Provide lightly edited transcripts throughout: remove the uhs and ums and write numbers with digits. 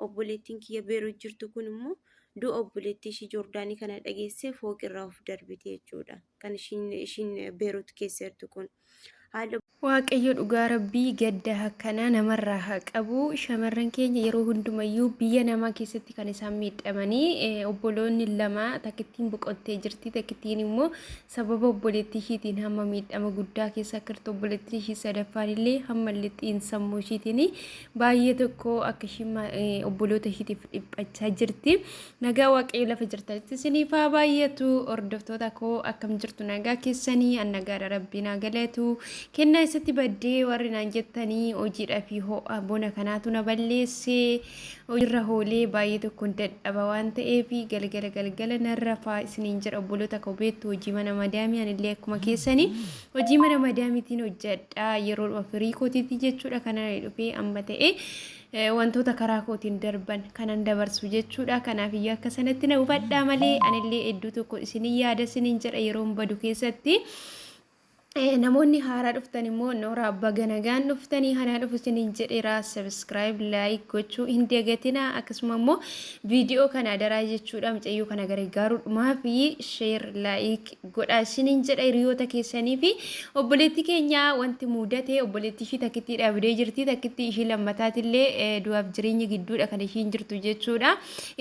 Obboleettiin kiyya Beerut jirtu kun immoo du'a obboleettii ishii Joordaanii kana dhageessee fooqirraa of darbite jechuudha. Kan ishiin Beerut keessa jirtu kun. Haala Waaqayyo dhugaa rabbii gadda akkanaa namarraa haa qabu. Shamarran keenya yeroo hundumayyuu biyya namaa keessatti kan isaan miidhamanii obboloonni lama takkittiin boqottee jirti takkittiin immoo sababa obboleettii ishiitiin hamma miidhama guddaa keessa akka jirtu obboleettiin ishii sadaffaan illee hamma illee xiinsammuu ishiitiin baay'ee tokko akka ishiin obboloota ishiitiif dhiphachaa jirti. Nagaa waaqayyo lafa jirtanitti isiniif haa baay'atu hordoftoota koo akkam jirtu nagaa keessanii an nagaadha rabbiin haa galatu kennaa isatti baddee warri naan jettanii hojiidha fi ho'a bona kanaatu na balleesse hojiirra hoolee baay'ee tokkoon dadhaba waan ta'eef galgala galgala narra faa isiniin jedha obboloota koo beektu hojii mana madaamii anillee akkuma keessanii hojii mana madaamiitiin hojjedha yeroo firii kootiitti jechuudha kana dhufee amma ta'e wantoota karaa kootiin darban kanan dabarsu jechuudha. Kanaaf iyyuu akka sanatti na hubadhaa malee anillee hedduu tokko isinin yaada isinin jedha yeroon badu keessatti. Namoonni haaraa dhuftan immoo nooraa baga nagaan dhuftanii hanaa dhufu isinin jedheera. Subscribe, like gochuu hin dagatinaa. Akkasuma immoo viidiyoo kana adaraa jechuudha mucayyoo kana gargaaruudhumaa fi share, like godhaa isinin jedha hiriyoota keessanii fi obboleettii keenya wanti muudate obboleettii ishii takkittii dhabdee jirti takkittii ishii lammataatillee du'aaf jireenya gidduudha kan ishiin jirtu jechuudha.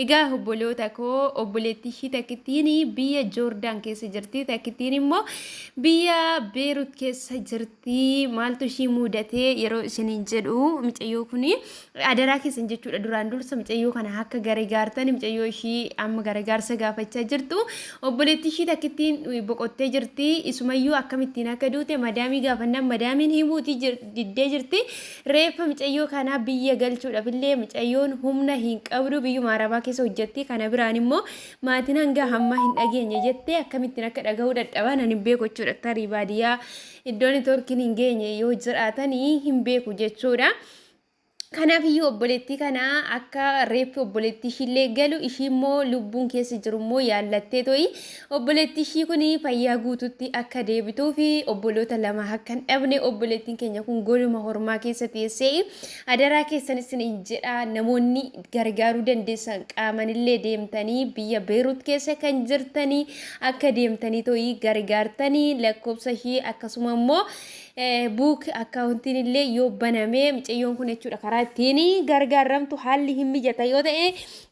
Egaa obboloota koo obboleettii ishii takkittiin biyya Joordaan keessa jirti takkittiin immoo biyya Beerut keessa jirti maaltu ishii muudate yeroo isiniin jedhu mucayyoo kuni Adaraa keessan jechuudha duraan dursa mucayyoo kana akka gargaartan mucayyoo ishii amma gargaarsa gaafachaa jirtu obboleettii ishii takkittiin boqottee jirti isumayyuu akkamittiin akka duute madaamii gaafannaan madaamiin himuutii diddee jirti reeffa mucayyoo kanaa biyya galchuudhaaf illee mucayyoon humna hin qabdu biyyuma arabaa keessa hojjetti kana biraan immoo maatiin hanga hammaa hin dhageenye jettee akkamittiin akka dhagahuu dadhabaan ani hin beeku jechuudha tarii baadiyyaa iddoo neetwoorkiin hin geenye yoo jiraatanii hin beeku jechuudha. Kanaaf iyyuu obboleettii kana akka reeffi obboleettii ishiillee galu ishii immoo lubbuun keessa jiru immoo yaallattee to'i obboleettii ishii kun fayyaa guututti akka deebituu fi obboloota lama akka hin dhabne obboleettiin keenya kun goluma hormaa keessa teessee adaraa keessan isin jedha namoonni gargaaruu dandeessan qaamanillee deemtanii biyya Beerut keessa kan jirtanii akka deemtanii to'i gargaartanii lakkoofsa ishii akkasuma immoo Buuk akkaawuntiin illee yoo banamee mucayyoon kun jechuudha karaa ittiin gargaaramtu haalli hin mijata yoo ta'e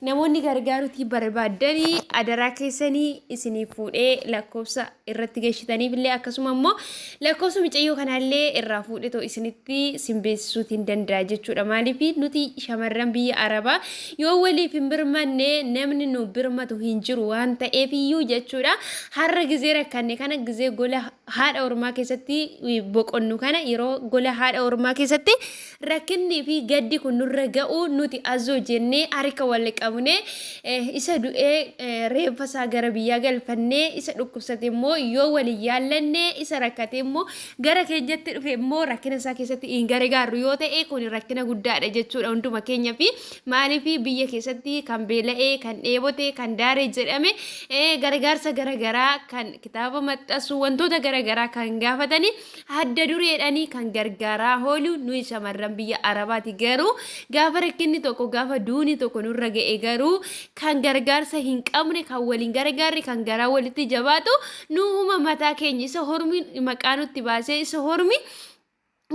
namoonni gargaaruutii barbaaddanii adaraa keessanii isinii fuudhee lakkoofsa irratti gashitaniif illee akkasuma immoo lakkoofsa mucayyoo kanaallee irraa fuudhee too isinitti sin beeksisuutiin danda'a jechuudha. Maaliif nuti shamarran biyya Arabaa yoo waliif hin birmanne namni nu birmatu hin jiru waan ta'eef iyyuu jechuudha. Har'a gizee rakkanne kana gizee gola haadha ormaa keessatti boqonnu kana yeroo gola haadha ormaa keessatti rakkinnii fi gaddi kun nurra ga'u nuti azoo jennee harka wal qabnee isa du'ee reeffa isaa gara biyyaa galfannee isa dhukkubsate immoo yoo wal yaallanne isa rakkate immoo gara keenyatti dhufe immoo rakkina isaa keessatti hin gargaarru yoo ta'e kun rakkina guddaadha jechuudha hunduma keenya fi maaliif biyya keessatti kan beela'ee kan dheebote kan daare jedhame gargaarsa garagaraa kan kitaaba maxxansuu wantoota garagaraa kan gaafatanii adda dureedhanii kan gargaaraa oolu nuyi shamarran biyya Arabaati garuu gaafa rakkinni tokko gaafa duuni tokko nurra ga'e garuu kan gargaarsa hin qabne kan waliin gargaarre kan garaa walitti jabaatu nuhuma mataa keenya isa hormi maqaa nutti baasee isa hormi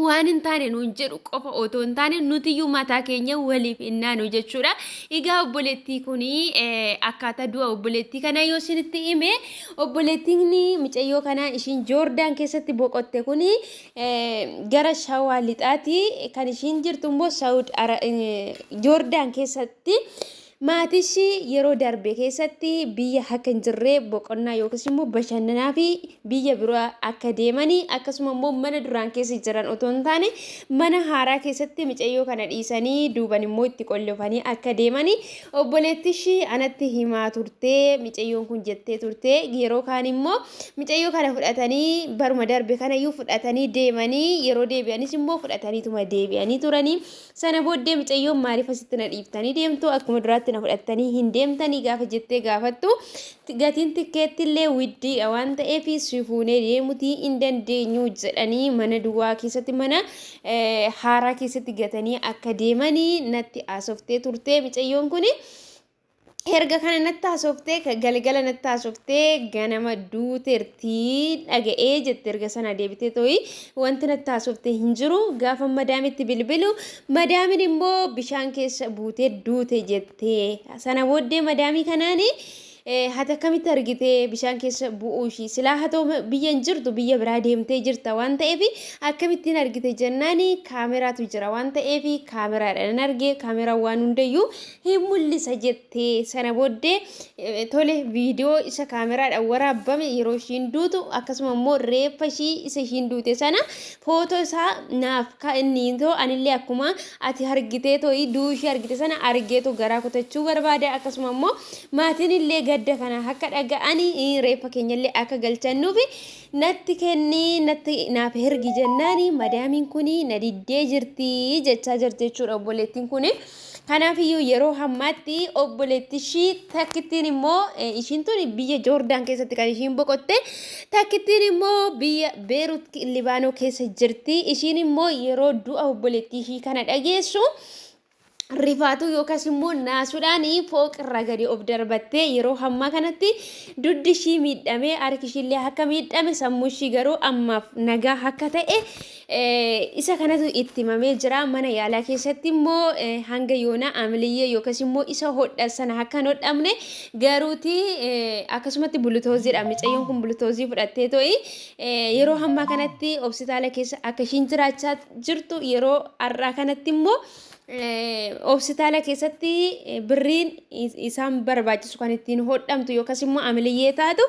waan hin taane nuun jedhu qofa otoo hin taane nutiyyuu mataa keenya waliif hin naanu jechuudha. Egaa obboleettii kun akkaataa du'a obboleettii kanaa yoo isinitti hime obboleettiin mucayyoo kanaa ishiin Joordaan keessatti boqotte kun gara Shawaa lixaati kan ishiin jirtu immoo Saawud Joordaan keessatti. Maatiishii yeroo darbe keessatti biyya akka hin jirre boqonnaa yookiis immoo bashannanaa fi biyya biraa akka deemanii akkasuma immoo mana duraan keessa jiran otoo hin taane mana haaraa keessatti micayyoo kana dhiisanii duuban immoo itti qollofanii akka deemanii obboleettishii anatti himaa turtee micayyoon kun jettee turte yeroo kaan immoo micayyoo kana fudhatanii baruma darbe kanayyuu fudhatanii deemanii yeroo deebi'anis immoo fudhataniituma deebi'anii turanii Sana booddee micayyoon maaliif asitti na dhiiftanii deemtu akkuma duraatti biraatti na fudhattanii hin deemtanii gaafa jettee gaafattu gatiin tikkeettillee widdiidha waan ta'eef si fuunee deemutii hin dandeenyu jedhanii mana duwwaa keessatti mana haaraa keessatti gatanii akka deemanii natti haasoftee turte micayyoon kuni. Erga kana natti haasoftee galgala natti haasoftee ganama duuteertii dhaga'ee jette. Erga sana deebitee to'i wanti natti haasoftee hin jiru. Gaafa madaamitti bilbilu madaamin immoo bishaan keessa buutee duute jettee. Sana booddee madaamii kanaani hati akkamitti argitee bishaan keessa bu'uu ishii, silaa haa ta'u biyya hin jirtu, biyya biraa deemtee jirta waan ta'eef akkamittiin argite jennaani, kaameraatu jira waan ta'eef kaameraadhaan arge, kaameraan waan hundayyuu hin mul'isa jettee. Sana booddee tole, viidiyoo isa kaameraadhaan waraabame yeroo ishiin duutu, akkasuma immoo reeffa ishii isa ishiin duute sana footoo isaa naaf ka'inni too, anillee akkuma ati argitee too'i du'uu ishii argite sana argeetu garaa kutachuu barbaada, akkasuma immoo maatiin illee gadda kana akka dhaga'anii reeffa keenyallee akka galchannuuf natti kennii, natti naaf ergi jennaani madaamiin kuni na diddee jirti jechaa jirti jechuudha obboleettiin kuni. Kanaafiyyuu yeroo ammaatti obboleetti ishii takkittiin immoo, ishiin tun biyya Joordaan keessatti kan ishiin boqotte, takkittiin immoo biyya Beerut Libaanoo keessa jirti. Ishiin immoo yeroo du'a obboleettii ishii kana dhageessu rifaatuu yookaas immoo naasuudhaan fooqirraa gadi of darbattee, yeroo hammaa kanatti duddi ishii miidhamee, harki ishiillee akka miidhame, sammuu ishii garuu ammaaf nagaa akka ta'e isa kanatu itti himamee jira. Mana yaalaa keessatti immoo hanga yoonaa amiliyyee yookaas immoo isa hodha sana akka hin hodhamne, garuuti akkasumatti bulutooziidha. Micayyoon kun bulutoozii fudhattee to'i yeroo hammaa kanatti hospitaala keessa akka ishiin jiraachaa jirtu, yeroo har'aa kanatti immoo hospitaala keessatti birriin isaan barbaachisu kan ittiin hodhamtu yookaas immoo amiliyyee taatu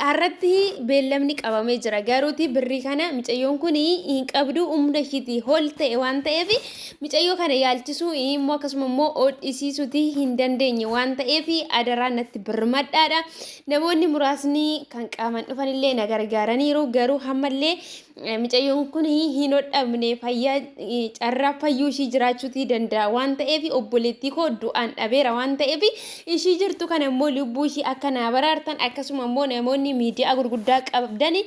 har'atti beellamni qabamee jira. Garuuti birrii kana micayyoon kun hin qabdu, humna ishiitii ol ta'e waan ta'eef micayyoo kana yaalchisuu immoo akkasuma immoo hodhisiisuutii hin dandeenye waan ta'eef adaraa natti birmadhaadha. Namoonni muraasni kan qaaman dhufanillee na gargaaraniiru, garuu hammallee micayyoon kun hin hodhamne, fayyaa carraa fayyuu ishii jiraachuutii danda'a waan ta'eef, obboleettii koo du'aan dhabeera waan ta'eef ishii jirtu kana immoo lubbuu ishii akka naa baraartan, akkasuma immoo namoonni miidiyaa gurguddaa qabdan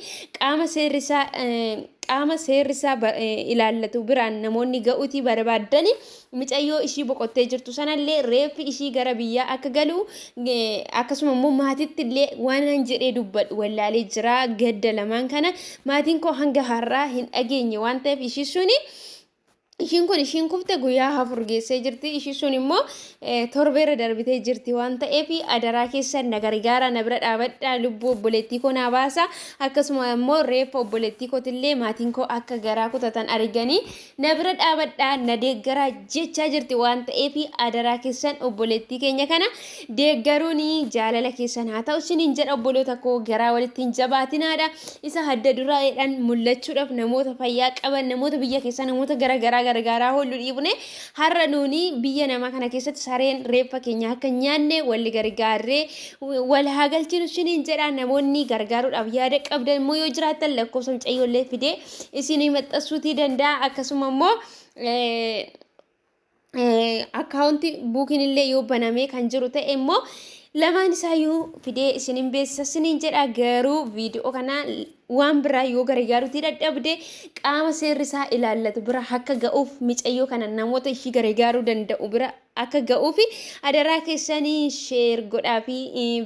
qaama seerrisaa ilaallatu biraan namoonni ga'uutii barbaaddani micayyoo ishii boqottee jirtu sanallee reeffi ishii gara biyyaa akka galu, akkasuma immoo maatitti illee waan jedhee dubbadhu wallaalee jira. Gadda lamaan kana maatiin koo hanga har'aa hin dhageenye waan ta'eef, ishii suni ishiin kun ishiin kufte guyyaa 4 geessee jirti. Ishii sun immoo torbeerra darbitee jirti waan ta'eef adaraa keessan na gargaara, na bira dhaabadhaa, lubbuu obboleettii koo naa baasa, akkasuma immoo reeffa obboleettii kootillee maatiin koo akka garaa kutatan arganii na bira dhaabadhaa, na deeggaraa jechaa jirti waan ta'eef adaraa keessan obboleettii keenya kana deeggaruun jaalala keessan haa ta'u isiniin jedha. Obboloota koo, garaa walitti hin jabaatinaadha. Isa adda duraadhaan mul'achuudhaaf namoota fayyaa qaban, namoota biyya keessaa, namoota gara garaa gargaaraa oollu dhiifne, har'a nuuni biyya namaa kana keessatti sareen reeffa keenya akka hin nyaanne walli gargaarree wal haa galchinu isiniin jedha. Namoonni gargaaruudhaaf yaada qabdan immoo yoo jiraattan lakkoofsa mucayyoollee fidee isinii maxxansuutii danda'a. Akkasuma immoo akkaawunti buukiin illee yoo banamee kan jiru ta'e immoo lamaan isaayyuu fidee isinin beeksisa isiniin jedha. Garuu viidiyoo kana waan biraa yoo gargaaruutii dadhabde qaama seerri isaa ilaallatu bira akka ga'uuf, micayyoo kana namoota ishii gargaaruu danda'u bira akka ga'uuf adaraa keessanii share godhaa fi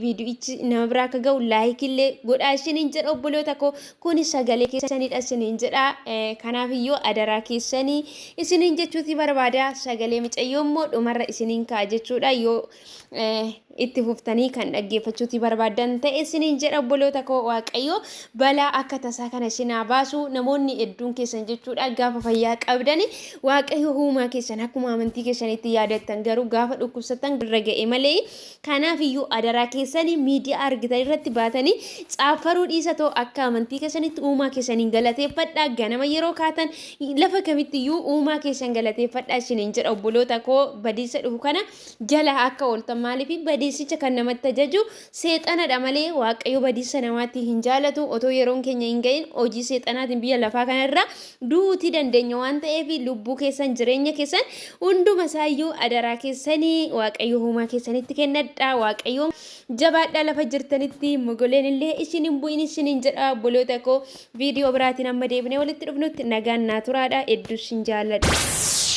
viidiyochi nama bira akka ga'u like illee godhaa isiniin jedha. Obboloota koo, kuni sagalee keessanidha isiniin jedha. Kanaaf iyyuu adaraa keessanii isiniin jechuuti barbaada. Sagalee micayyoo immoo dhumarra isiniin ka'a jechuudha, yoo itti fuftanii kan dhaggeeffachuuti barbaadan ta'e isiniin jedha. Obboloota koo, Waaqayyo balaa akka tasaa kana isinaa baasu. Namoonni hedduun keessan jechuudha gaafa fayyaa qabdani Waaqayyo uumaa keessan akkuma amantii keessanitti yaadattan, garuu gaafa dhukkubsattan irra ga'e malee. Kanaaf iyyuu adaraa keessanii miidiyaa argitan irratti baatanii caaffaruu dhiisatoo akka amantii keessanitti uumaa keessaniin galateeffadhaa. Ganama yeroo kaatan lafa kamitti iyyuu uumaa keessan galateeffadhaa isiniin jedha. Obboloota koo, badiisa dhufu kana jala akka ooltan. Maaliif? Badiisicha kan namatti ajaju seexanadha malee Waaqayyo badiisa namaatti hin jaalatu. Otoo yeroon Yeroon keenya hin gahin hojii seexanaatiin biyya lafaa kanarra duutii dandeenya waan ta'eef, lubbuu keessan, jireenya keessan hunduma isaayyuu adaraa keessanii Waaqayyo uumaa keessanitti kennadha. Waaqayyo jabaadhaa lafa jirtanitti, mogoleen illee isin hin bu'in isiniin jedha. Obboloota koo, viidiyoo biraatiin amma deebinee walitti dhufnutti nagaan naa turaadha. Hedduu isin jaalladha.